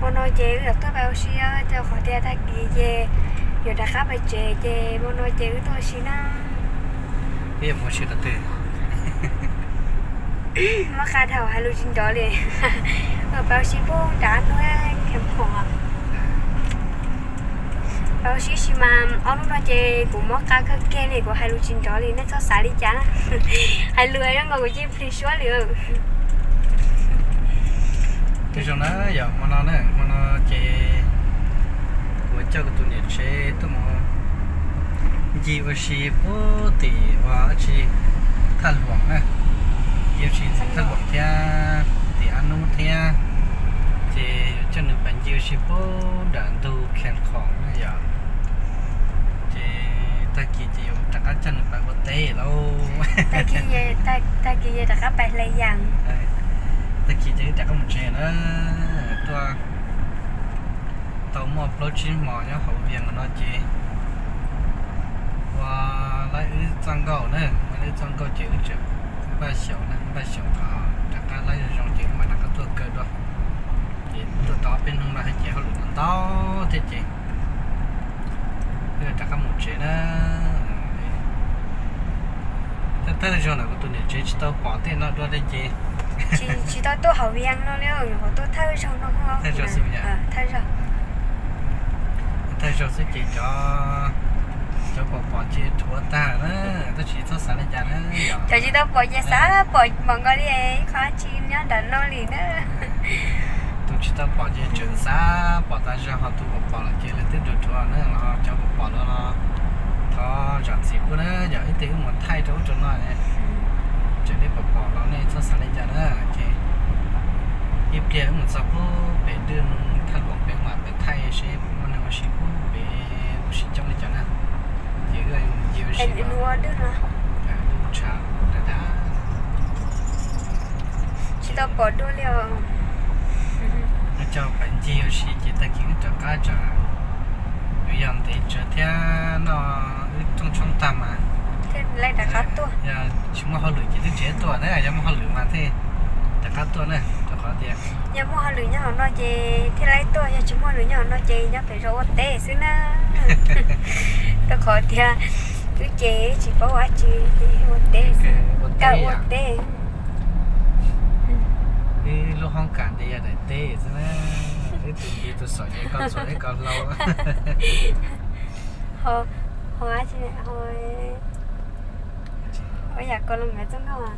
Hmo no ces wb yuav tuaj pais ua si, rau qhov tias tag kis ces yuav rov qab pais tsev, ces hmo no ces wb tuaj ua si na. Wb yuav mus ua si qhov twg? Mob qa dhau hais lus tsis nrov li. Pais ua si puag nram hnub khees phom. Pais ua si sis mas ob hnub no ces kuv mob qa kawg kiag li, kuv hais lus tsis nrov li, nej txhob xav li cas na. Hais lus zoo nkaus kuv cia plig suab li. Twb zoo na, yog hmo no na, hmo no ces kuv coj kuv tus niam tsev tuaj mus ncig ua si puag tim ua dab tsi, Thaj Luam na, ncig ua si tim Thaj Luam thiab tim Ab Nub thiab, ces yuav coj nws pais ncig ua si puag nram ntug Khees Khoom na yom. Ces tag kis ces yuav rov qab coj nws pais ua teb lauj. Tag kis yog rov qab pais hle yas. Tag kis ces wb rov qab mus tsev na. Tuaj tau muaj plaub tsib hmos nyob hauv Vias no ces ua laib wb txoj nkauj na, ua laib wb txoj nkauj ces wb tseem npaj xyaum na, npaj xyaum kom rov qab laib zoo zoo ces wb mam rov qab tuaj kaw dua. Ces tuaj tau peb hnub no ces hauj lwm ntau ntau thiab ces wb rov qab mus tsev na. Thawj thawj zaug ntawm kuv tus niam tsev tsis tau pom tej no dua li ces tsis tau tuaj hauv Vias no li, nyuam qhuav tuaj thawj zaug no. Thawj zaug xwb, thawj zaug xwb ces cov, cov pom pom ces dhuav tag na, tab sis txhob xav li cas na. Cov tsis tau pom ces xav pom npaum nkaus li ib qho dab tsi nyob nram no li na. Tus tsis tau pom ces tseem xav pom tas zog, ho tus pom pom lawm ces lawv twb dhuav dhuav na, ho cov pom pom lawm los thov zam txim pub na, yog ib teg wb mus thaij rau ub rau no, tseem nej pom pom los nej txhob xav li cas na. Ces ib pliag wb mus txog puag pem dwj Thaj Luam pem mas pem thaij seb muaj neeg ua si puag pem ua si coob li cas na. Ces wb mus ncig ua si, ua dwj los tshav dav dav. Tsis tau pom dua li os. Wb coj pais ncig ua si ces tag kis wb rov qab tsam yuav yog ntev tsawv thiab no, wb rooj tshoob tag mas thiaj li rov qab tuaj. Yog tsis muaj hauj lwm ces twb tsis tuaj na, yog muaj hauj lwm mas thiaj rov qab tuaj na, rau qhov tias yog muaj hauj lwm nyob hauv no ces thiaj li tuaj, yog tsis muaj hauj lwm nyob hauv no ces nyob pem zos ua teb xwb na. Rau qhov tias wb ces tsis paub ua dab tsi, ua teb xwb, kaw ua teb. Wb lub hoob kas ces yog daim teb xwb na, wb tus ntiv tus xom ces koj txhua ib koj hlau. Ho, ho dab tsi, ho ua yam ko los nkawd txoj nkauj.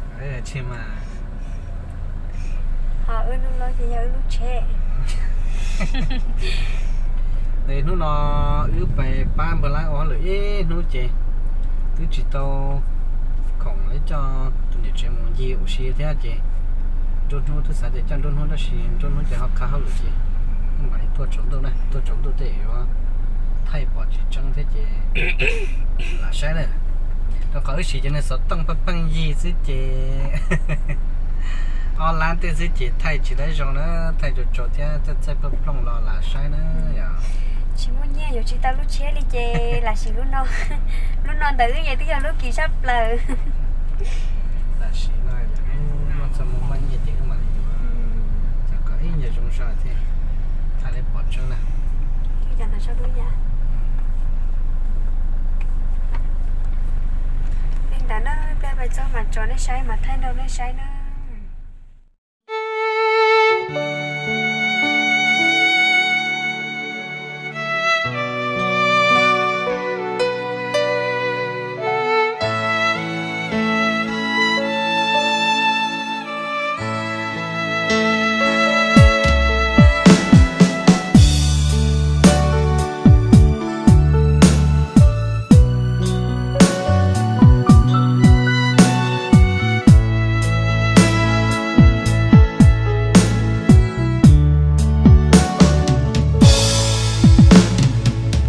Tsis mas. Ho wb lub laub ces yog wb lub tsheb. Hnub no wb pais pab npawg Laib ua hauj lwm ib hnub ces twb tsis tau khoom li, coj tus niam tsev mus ncig ua si thiab ces nruab hnub twb xav tias coj nruab hnub tab sis nruab hnub ces ho qha hauj lwm ces mam li tuaj tsaus ntuj na, tuaj tsaus ntuj tej yuav thaij pom tsis tseeb thiab ces lam saib na. Rau qhov wb siv cov niag xov tooj pheej pheej yig xwb ces ob lab tej xwb ces thaij tsis tau zoo na, thaij tsaus tsaus thiab txaij txaij plooj plooj los lam saib na yom. Tsis muaj nyiaj yuav tsis tau lub tsheb li ces lam siv lub no. Lub no ntawm wb ces twb yog lub kim tshaj plaws. Lam siv no, muaj txoj hmoo muaj nyiaj ces wb mam li yuav, kom ib nyuag zoo zog thiab thaij li pom tseeb na. Li ntawd na, peb pais txog mas tso nej saib mas thaij rau nej saib na.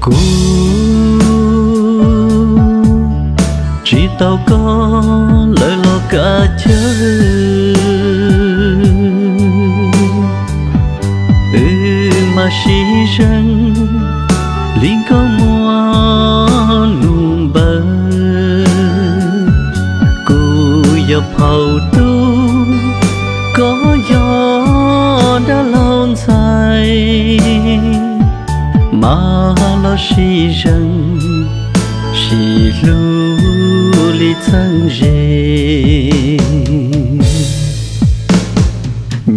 Kuv tsis tau koj lawm los kav chawj, wb mas sib zeeg li nkauj muam nus npawg. Kuv yog phauj tub, koj yog dab laug ntxhais. Mas los sib zeeg, sib hlub li txheeb ze.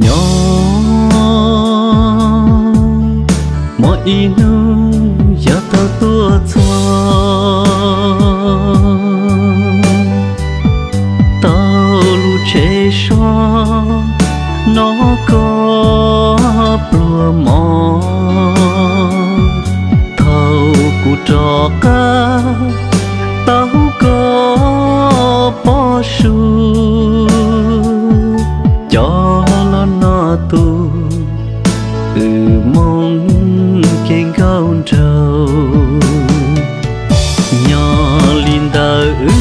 Nyob muaj ib hnub yog tau tuaj txog tau lub tsev so, noj koj pluag mov, thaum kuv rov qab taug koj pob su, cov los noj tus wb moo kev nkauj nraug. Nyob li ntawd wb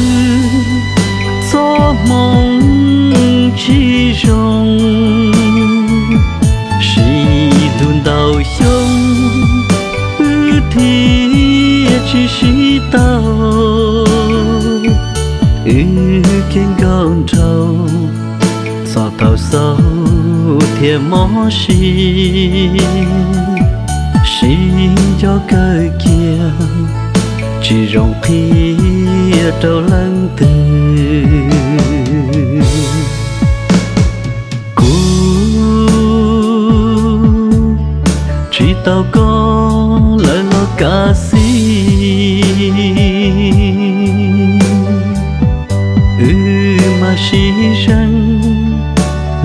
txoj hmoo tsis zoo, sib hlub ntau xyoo wb thiaj tsis sib tau. Wb kev nkauj nraug txog thaum xaus thiaj mob siab, sib nco kawg kiag tsis zoo qhia rau leej twg. Kuv tsis tau koj lawv los kav xij, wb mas sib zeeg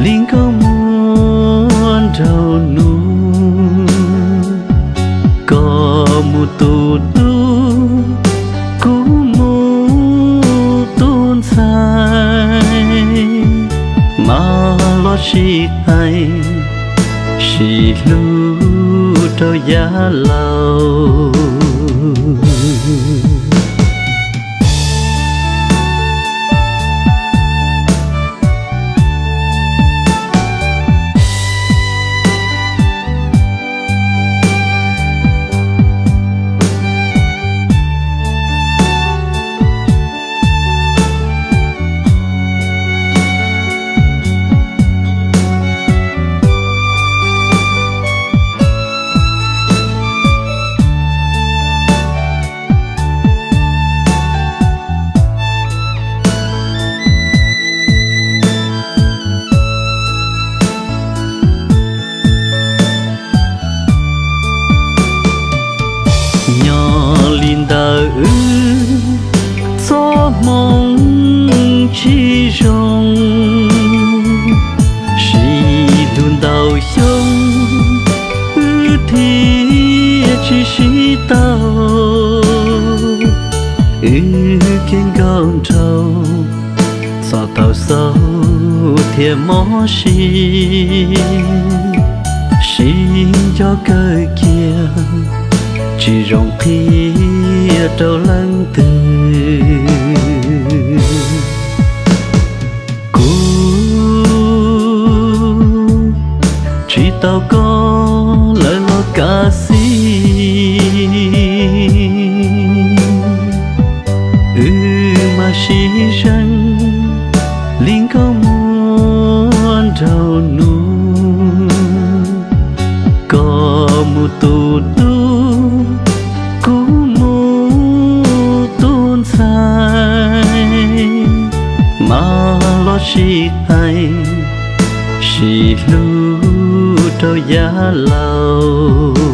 li nkauj muam nraug nus. Koj mus tu dub, kuv mus tu ntxhais, mas los sib qees, sib hlub rau yav laus. Nyob li ntawd wb txoj hmoo tsis zoo, sib hlub ntau xyoo wb thiaj tsis sib tau. Wb kev nkauj nraug txog thaum xaus thiaj mob siab, sib nco kawg kiag tsis zoo qhia rau leej twg. Kuv tsis tau koj lawv los kav xij, wb mas sib zeeg li nkauj muam nraug nus. Koj mus tu dub, kuv mus tu ntxhais, mas los sib qees, sib hlub rau yav laus.